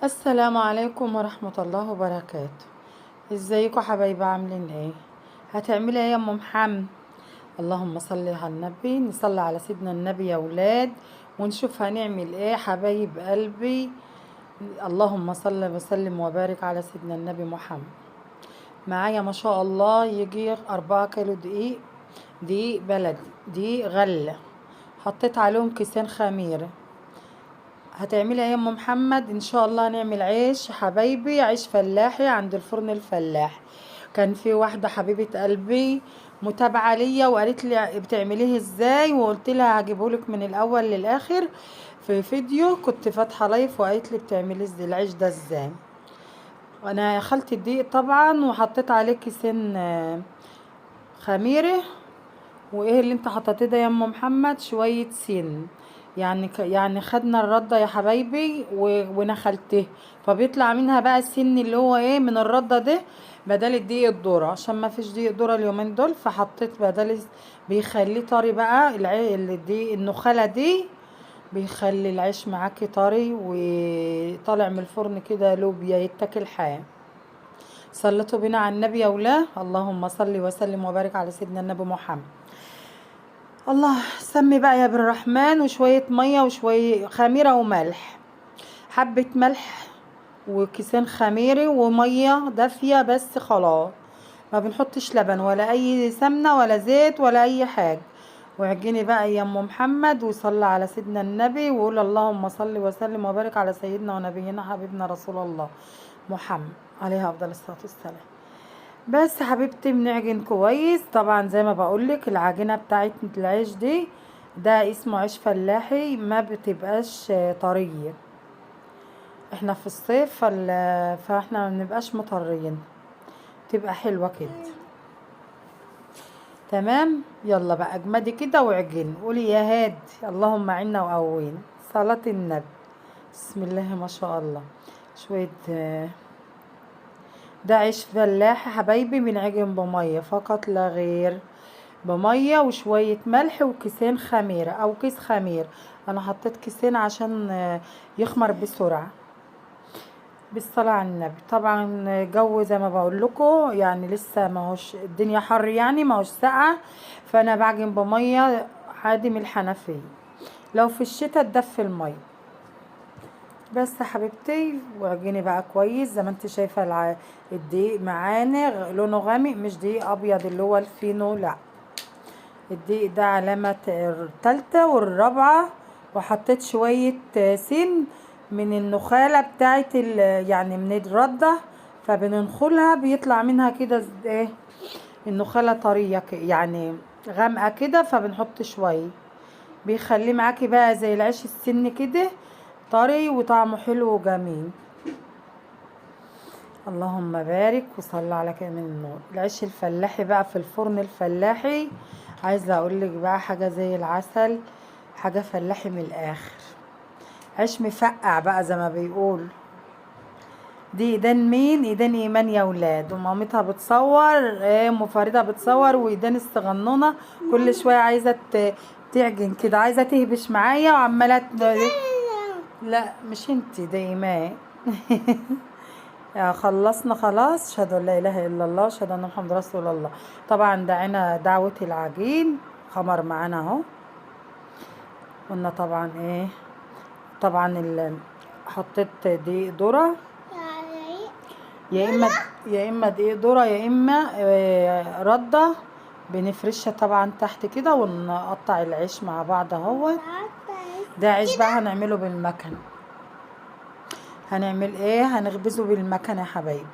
السلام عليكم ورحمة الله وبركاته. ازيكم حبايبي؟ عاملين ايه؟ هتعملي ايه يا ام محمد؟ اللهم صل على النبي، نصلي على سيدنا النبي يا ولاد، ونشوف هنعمل ايه حبايب قلبي. اللهم صل وسلم وبارك على سيدنا النبي محمد. معايا ما شاء الله يجي 4 كيلو دقيق، دقيق بلدي، دقيق غلة، حطيت عليهم كيسين خميرة. هتعملي ايه يا ام محمد؟ ان شاء الله هنعمل عيش حبايبي، عيش فلاحي عند الفرن الفلاح. كان في واحدة حبيبه قلبي متابعه ليا وقالت لي بتعمليه ازاي، وقلت لها هجيبهولك من الاول للاخر في فيديو، كنت فاتحة live وقالت لي بتعمليه ازاي العيش ده ازاي. وانا خلت الدقيق طبعا وحطيت عليه كيسين خميره. وايه اللي انت حطيتيه ده يا ام محمد؟ شوية سن، يعني خدنا الردة يا حبايبي ونخلته، فبيطلع منها بقى السن اللي هو ايه من الردة ده بدل الدقيق الذرة، عشان ما فيش دقيق ذره اليومين دول، فحطيت بدل، بيخليه طري بقى الدقيق النخاله دي، بيخلي العيش معاكي طري وطالع من الفرن كده لوبيا يتاكل حام. صليتوا بنا على النبي يا ولاه، اللهم صل وسلم وبارك على سيدنا النبي محمد. الله سمي بقى يا بالرحمن، وشوية مية وشوية خميرة وملح، حبة ملح وكيسين خميري ومية دافية بس خلاص، ما بنحطش لبن ولا اي سمنة ولا زيت ولا اي حاجة. وعجيني بقى يا ام محمد وصلي على سيدنا النبي وقول اللهم صل وسلم وبارك على سيدنا ونبينا حبيبنا رسول الله محمد عليه افضل الصلاة والسلام. بس حبيبتي بنعجن كويس. طبعا زي ما بقولك العجينة بتاعت العيش دي، ده اسمه عيش فلاحي، ما بتبقاش طرية. احنا في الصيف فاحنا ما بنبقاش مطريين، تبقى حلوة كده. تمام، يلا بقى اجمدي كده وعجن. قولي يا هادي اللهم عنا وقوينا. صلاة النبي، بسم الله ما شاء الله. شوية ده عيش فلاحي حبايبي، بنعجن بميه فقط لا غير، بميه وشوية ملح وكيسين خميره او كيس خمير. انا حطيت كيسين عشان يخمر بسرعة. بالصلاة على النبي. طبعا جو زي ما بقول لكم يعني لسه ما هوش الدنيا حر، يعني ما هوش ساقعه، فانا بعجن بميه عادي من الحنفية. لو في الشتاء تدفي المية بس حبيبتي. وعجيني بقى كويس زي ما انت شايفه، الدقيق معانا لونه غامق، مش دقيق ابيض اللي هو الفينو، لا الدقيق ده علامة الثالثة والرابعة. وحطيت شوية سن من النخاله بتاعت يعني من الردة، فبننخلها بيطلع منها كده ايه النخاله طرية يعني غامقه كده، فبنحط شوية، بيخليه معاكي بقى زي العيش السن كده طري وطعمه حلو وجميل. اللهم بارك وصلى على كامل النور. العيش الفلاحي بقى في الفرن الفلاحي، عايزه اقول لك بقى حاجة زي العسل، حاجة فلاحي من الاخر، عيش مفقع بقى زي ما بيقول. دي ايدان مين؟ ايدان ايمان يا ولاد، ومامتها بتصور، ام فريدة بتصور، وايدان الصغنونه كل شوية عايزه تعجن كده، عايزه تهبش معايا وعماله لا مش انتي، ده ايمان. خلصنا خلاص، اشهد ان لا اله الا الله، اشهد ان محمد رسول الله. طبعا دعينا دعوة العجين، خمر معانا اهو. قلنا طبعا ايه، طبعا حطيت دقيق ذره، يا اما دقيق ذره يا اما رده، بنفرشها طبعا تحت كده ونقطع العيش مع بعض اهو. ده عيش بقى هنعمله بالمكنه. هنعمل ايه؟ هنخبزه بالمكنه يا حبايبي.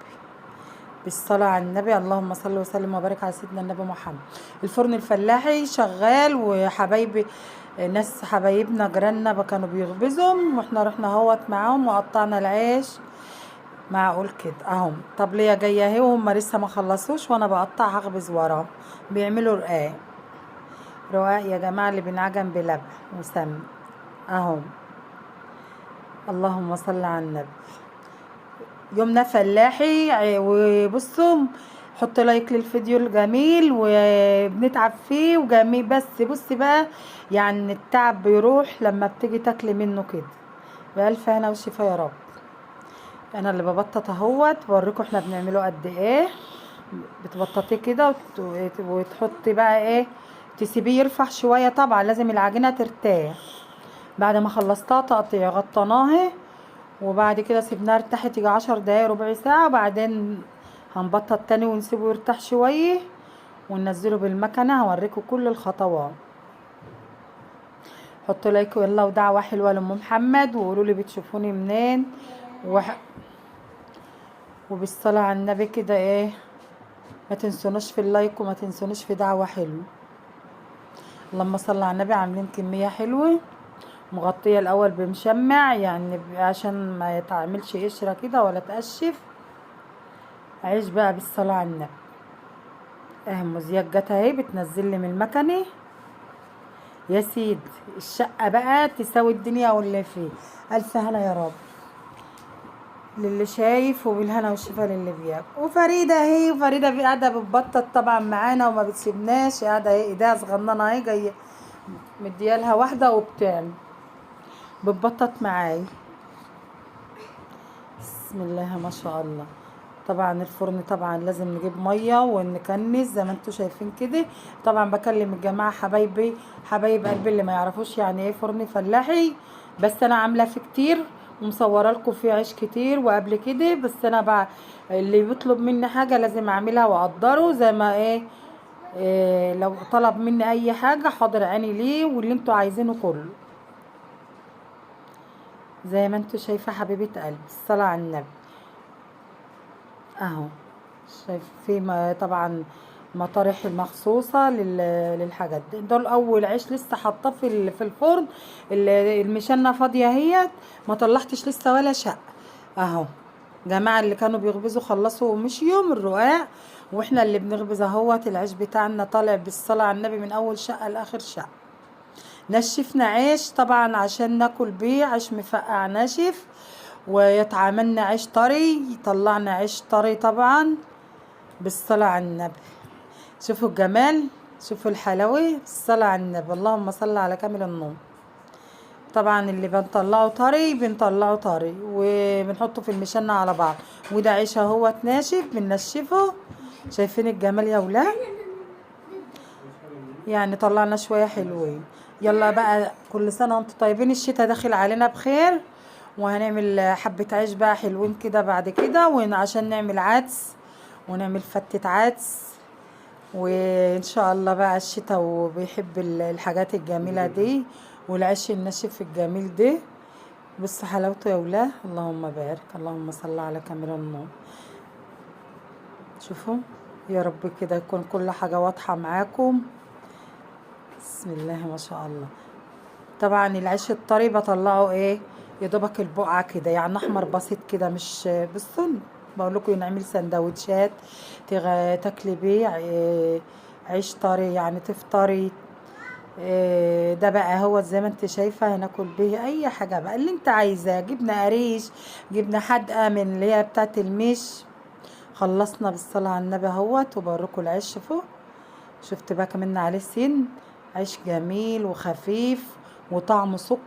بالصلاة على النبي، اللهم صل وسلم وبارك على سيدنا النبي محمد. الفرن الفلاحي شغال، وحبايبي ناس حبايبنا جيراننا كانوا بيخبزهم، واحنا رحنا اهوت معاهم وقطعنا العيش. معقول كده اهم. طب ليا جاية اهي وهم لسه ما خلصوش وانا بقطع هخبز وراهم. بيعملوا رقاق، رقاق يا جماعة اللي بينعجن بلبن وسمن اهو. اللهم صل على النبي. يومنا فلاحي. وبصوا حط like للفيديو الجميل وبنتعب فيه وجميل، بس بصي بقى يعني التعب بيروح لما بتيجي تاكلي منه كده. بألف هنا وشفا يا رب. انا اللي ببطط اهوت، بوريكم احنا بنعمله قد ايه. بتبططيه كده وتحطي بقى ايه، تسيبيه يرفع شوية. طبعا لازم العجينة ترتاح. بعد ما خلصتها تقطيع غطيناها، وبعد كده سيبناها ارتاحت يجي 10 دقايق ربع ساعة، وبعدين هنبطط تاني ونسيبه يرتاح شوية وننزله بالمكنه. هوريكم كل الخطوات. حطوا like يلا، ودعوة حلوة لام محمد، وقولوا لي بتشوفوني منين، وبالصلاه على النبي كده ايه، ما تنسوناش في ال like وما تنسوناش في دعوه حلوة. اللهم صل على النبي. عاملين كمية حلوة، مغطيه الاول بمشمع يعني عشان ما يتعملش قشرة كده ولا تقشف. عيش بقى بالصلاة على النبي. اهي ام زياد جت اهي بتنزل لي من المكنه. يا سيدي الشقة بقى تساوي الدنيا واللي فيه. الف هنا يا رب للي شايف، وبالهنا والشفا للي بياكل. وفريدة اهي، وفريدة قاعدة بتبطط طبعا معانا وما بتسيبناش، قاعدة اهي ايديها صغننه اهي، جاية مديالها واحدة وبتعمل بتبطط معايا. بسم الله ما شاء الله. طبعا الفرن طبعا لازم نجيب مية ونكنس زي ما انتم شايفين كده. طبعا بكلم الجماعة حبايبي حبايب قلبي اللي ما يعرفوش يعني ايه فرن فلاحي، بس انا عامله فيه كتير ومصوره لكم فيه عيش كتير وقبل كده، بس انا بقى اللي بيطلب مني حاجة لازم اعملها واقدره زي ما ايه، إيه لو طلب مني اي حاجة حاضر عيني ليه، واللي انتوا عايزينه كله زي ما انتوا شايفه حبيبه قلبي. الصلاة على النبي اهو. شايف في ما طبعا مطارح المخصوصة للحاجات دي. دول اول عيش لسه حاطاه في الفرن، المشنه فاضية اهيت، ما طلعتش لسه ولا شقه اهو. جماعة اللي كانوا بيخبزوا خلصوا ومشيوا من الرقاق، واحنا اللي بنخبز اهوت. العيش بتاعنا طالع بالصلاة على النبي من اول شقه لاخر شقه. نشفنا عيش طبعا عشان ناكل بيه، عيش مفقع ناشف، ويتعاملنا عيش طري، طلعنا عيش طري طبعا بالصلاة على النبي. شوفوا الجمال، شوفوا الحلاوة، بالصلاة على النبي. اللهم صل على كامل النور. طبعا اللي بنطلعه طري بنطلعه طري وبنحطه في المشنة على بعض. وده عيش اهوت ناشف بننشفه. شايفين الجمال يا ولاد؟ يعني طلعنا شوية حلوين. يلا بقى كل سنة وانتم طيبين، الشتاء داخل علينا بخير، وهنعمل حبة عيش بقى حلوين كده بعد كده، وعشان نعمل عدس ونعمل فتة عدس، وان شاء الله بقى الشتاء وبيحب الحاجات الجميلة دي والعيش الناشف الجميل ده. بصوا حلاوته يا ولاد، اللهم بارك، اللهم صل على كامل النور. شوفوا يا رب كده يكون كل حاجة واضحة معاكم. بسم الله ما شاء الله. طبعا العيش الطري بطلعه ايه يا دوبك البقعة كده، يعني احمر بسيط كده، مش بصوا بقول لكم نعمل سندوتشات تاكلي بيه عيش طري، يعني تفطري. ده بقى هو زي ما انت شايفه هناكل بيه اي حاجة بقى اللي انت عايزاه، جبنه قريش، جبنه حادقه من اللي هي بتاعه المش. خلصنا بالصلاة على النبي اهوت، وبوريكم العيش فوق. شفت بقى كمان عليه سن، عيش جميل وخفيف وطعمه سكر.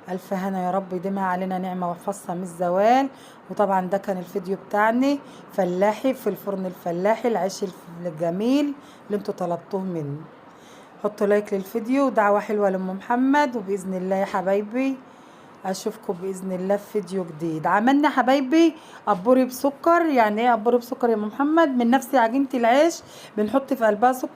الف هنا يا رب، يديمها علينا نعمه ويحفظها من الزوال. وطبعا ده كان الفيديو بتاعنا فلاحي في الفرن الفلاحي، العيش الجميل اللي انتوا طلبتوه مني. حطوا like للفيديو ودعوة حلوة لام محمد، وباذن الله يا حبايبي اشوفكم باذن الله في فيديو جديد. عملنا حبايبي قبوري بسكر. يعني ايه قبوري بسكر يا ام محمد؟ من نفس عجينه العيش بنحط في قلبها سكر.